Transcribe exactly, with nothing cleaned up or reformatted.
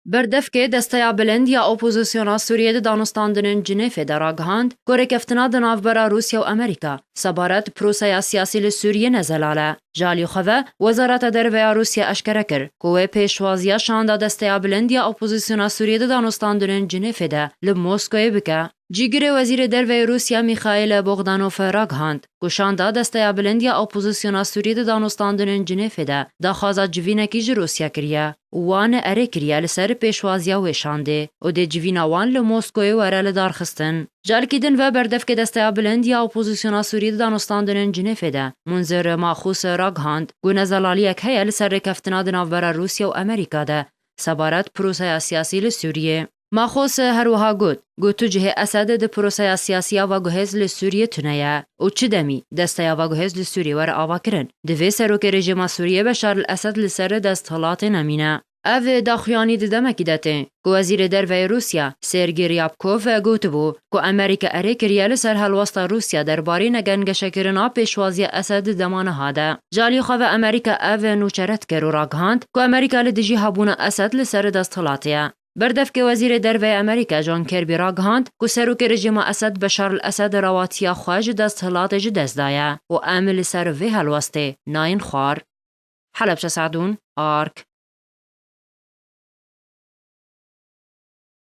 Berdevkê Desteya Bilind ya Opozisyona Sûriyê di danûstandinên Cinêfê de ragihand ku rêkeftina di navbera Rûsya û Amerîka sebaret proseya siyasî li Sûriyê ne zelal e. Ji alî xwe ve, Wezareta Derve ya Rûsya eşkere kir ku wê pêşwaziya şanda Desteya Bilind ya Opozisyona Sûriyê di danûstandinên Cinêfê de li Moskoyê bike. Cîgirê Wezîrê Derve yê Rûsya Mîxaîl Bogdanov ragihand ku şanda Desteya Bilind ya Opozisyona Sûriyê di danûstandinên Cinêfê de daxwaza civînekî ji Rûsya kiriye û wan erê kiriye li ser pêşwaziya wê şandê û dê civîna wan li Moskoyê were lidarxistin. Ji alkî din ve berdevkê Desteya Bilind ya Opozisyona Sûriyê di danûstandinên Cinêfê de Munzir Maxûs ragihand ku nezelaliyek heye li ser rêkeftina di navbera Rûsya û Amerîka de sebaret proseya siyasî li Sûriyê. Maxûs her wiha got ku tu cihê Esed di proseya siyasî ya veguhêz li Sûriyê tune ye û çi demî desteya veguhêz li Sûriyê were avakirin, divê serokê rejîma Sûriyê Beşar el Esed li ser desthilatê nemîne. Ev daxuyanî di demekî de tê ku Wezîrê Derve yê Rûsya, Sergî Ryabkov, gotibû ku Amerîka erê kiriye li ser helwesta Rûsya derbarê negengeşekirina pêşwaziya Esed di dema niha de. Ji alî xwe ve Amerîka ev nûçe red kir û ragihand ku Amerîka li dijî hebûna Esed li ser desthilatê ye. Berdevkê Wezîrê Derve yê Amerîka John Kirby ragihand ku serokê rejîma Esed Beşar el Esed rewatiya xwe ji desthilatê ji dest daye û em li ser vê helwestê nayên xwar. Helebçe Sadûn, Ark.